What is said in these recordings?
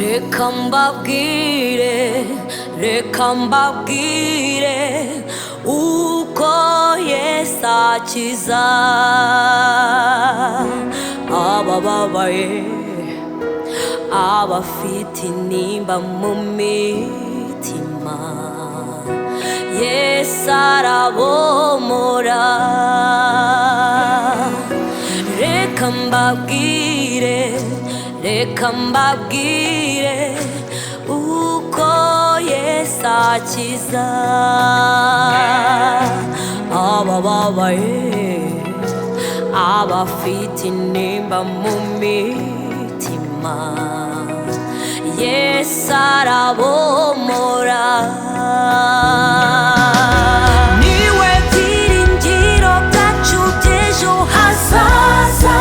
Reka mbabwire, reka mbabwire uko Yesu akiza abababaye, abafite intimba mu mitima. Yesu arabomora. Reka mbabwire, reka mbabwire uko Yesu akiza abababaye, abafite intimba mu mitima. Yesu arabomora. Niwe byiringiro byacu by'ejo hazaza,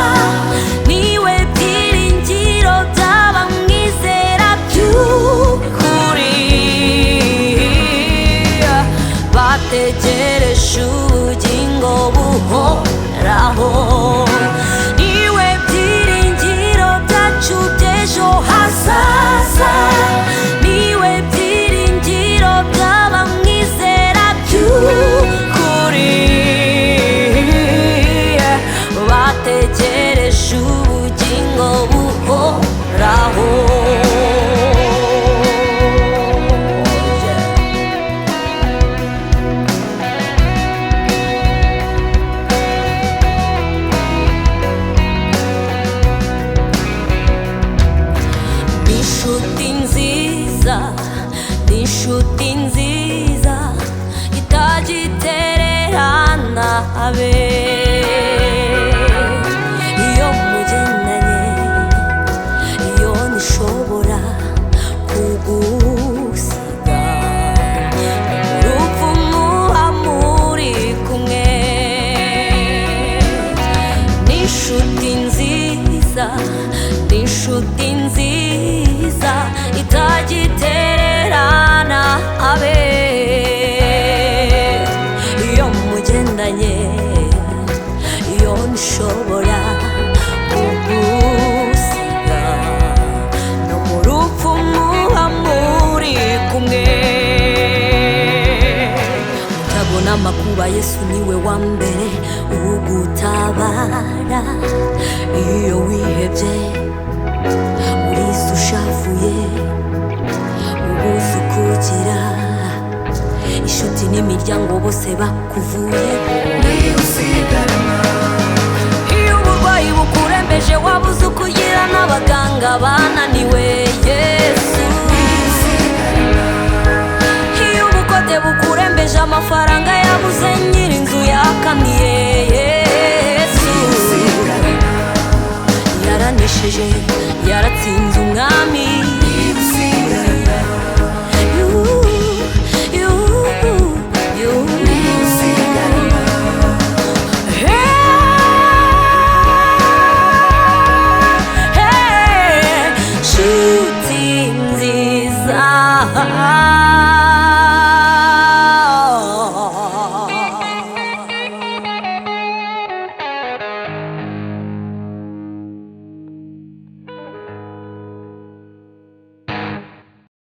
niwe byiringiro by'abamwizera by'ukuri, bategereje ubugingo buhoraho. Niwe byiringiro byacu by'ejo hazaza, niwe byiringiro by'abamwizera by'ukuri, bategereje ubugingo buhoraho. Inshuti nziza, ni inshuti nziza itagitererana abe. Iyo mugendanye, iyo ntishobora kugusiga, urupfu muba muri kumwe. Ni inshuti nziza, ni inshuti nziza itagitererana abe. Iyo mugendanye, iyo nshobora kugusiga, no mu rupfu muba muri kumwe. Utabona amakuba, Yesu niwe wa mbere ugutabara. Iyo wihebye, urize ushavuye, ubuze ukugira, inshuti n'imiryango bose bakuvuye. Iyo uburwayi bukurembeje, wabuze ukugira, n'abaganga bananiwe, Yesu. Iyo ubukode bukurembeje, amafaranga yabuze, nyir'inzu yakaniye.